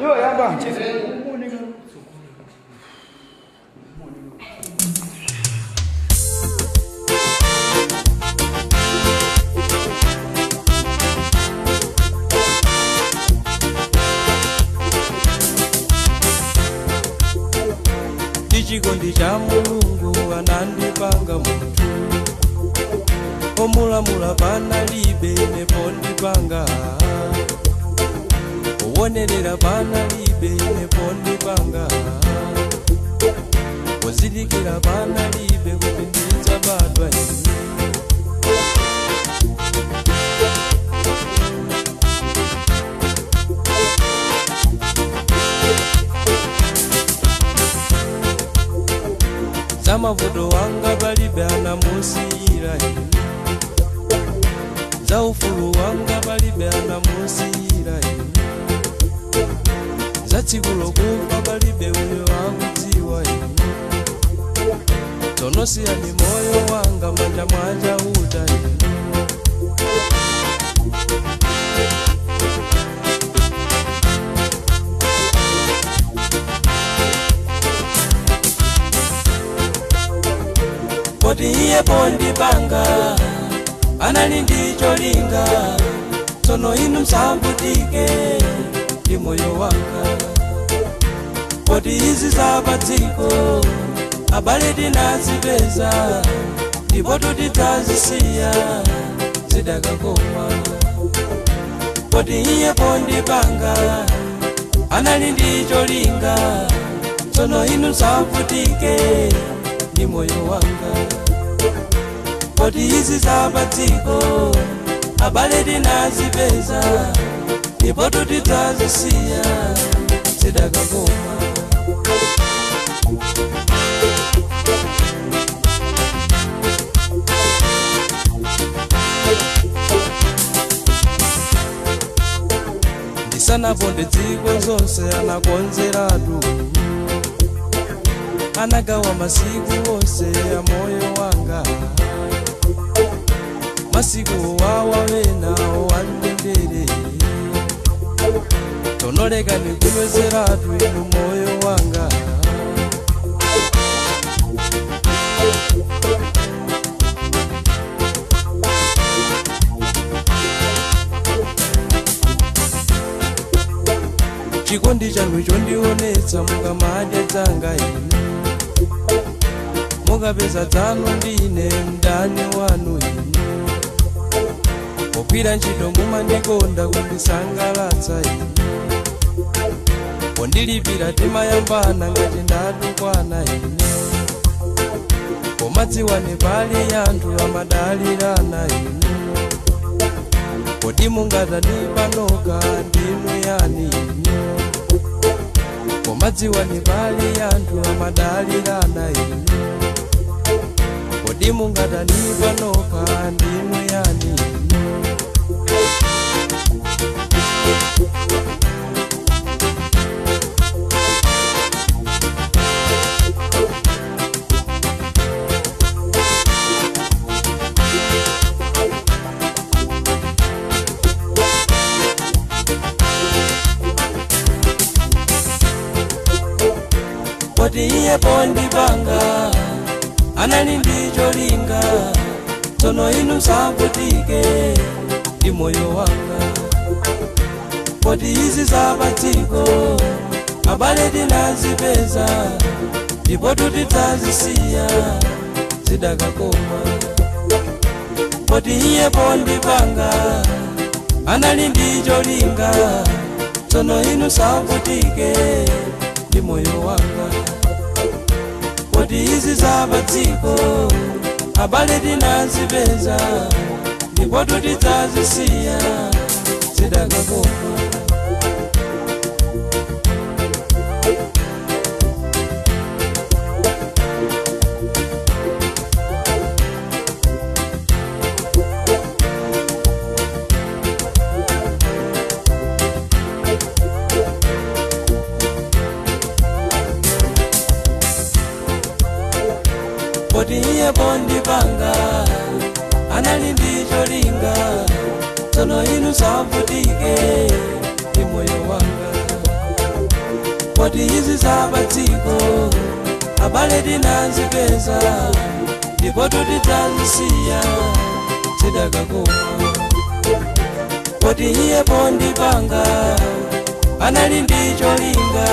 Iwo yamba. Chikondi cha Mulungu anandipanga mutu omulamula panalibe nepondipanga owonerera panalibe nepondipanga ozidikira panalibe kuti ndidzabadwa ine. Zamavuto wanga palibe anamusiyira ine, za ufulu wanga palibe anamusiyira ine, za tsiku lokufa palibe uyo akudziwa ine. Tsono siyani moyo wanga manja mwanja uta ine. Poti iye pondipanga anali ndicholinga, tsono inu msavutike ndi moyo wanga. Poti izi zapadziko abale tinazipeza, ndipo tutidzazisiya zidakakoma. Poti iye pondipanga anali ndicholinga, tsono inu msavutike ndi moyo wanga. Poti izi zapadziko abale tinazipeza, ndipo tutidzazisiya zidakakoma. Ndisanaponde dziko zonse anakonzeratu, anagawa masiku onse ya moyo wanga. Masiku wawawena wandendere, tonoleka nikunyozeratu inu moyo wanga. Chikondi chanu chondionetsa mukamadya dzanga inu, mukapeza dzanu ndine mdani wanu inu. Pogwira ntchito mumandikonda kundisangalatsa inu, pondilipira timayambana ngati ndatukwana ine. Pomadziwani pali anthu amadalirana inu, kodi mungatani panoka ndinu yani inu. Pomadziwani pali anthu amadalirana inu, kodi mungatani panoka ndinu yani inu. Poti iye pondipanga anali ndicholinga, tsono inu msavutike ndi moyo wanga. Poti izi zapadziko abale tinazipeza, ndipo tutidzazisiya zidakakoma. Poti iye pondipanga anali ndicholinga, tsono inu msavutike ndi moyo wanga. Poti izi zapadziko abale tinazipeza, ndipo tutidzazisiya zidakakoma. Poti iye pondipanga anali ndicholinga, tsono inu msavutike ndi moyo wanga. Poti izi zapadziko abale tinazipeza, ndipo tutitazisiya zidakakoma. Poti iye pondipanga anali ndi cholinga,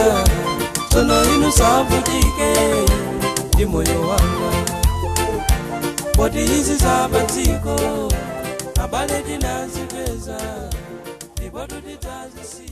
tsono inu savutike ndi moyo wanga. Poti izi zapadziko abale tinazipeza, ndipo tutitazisiya.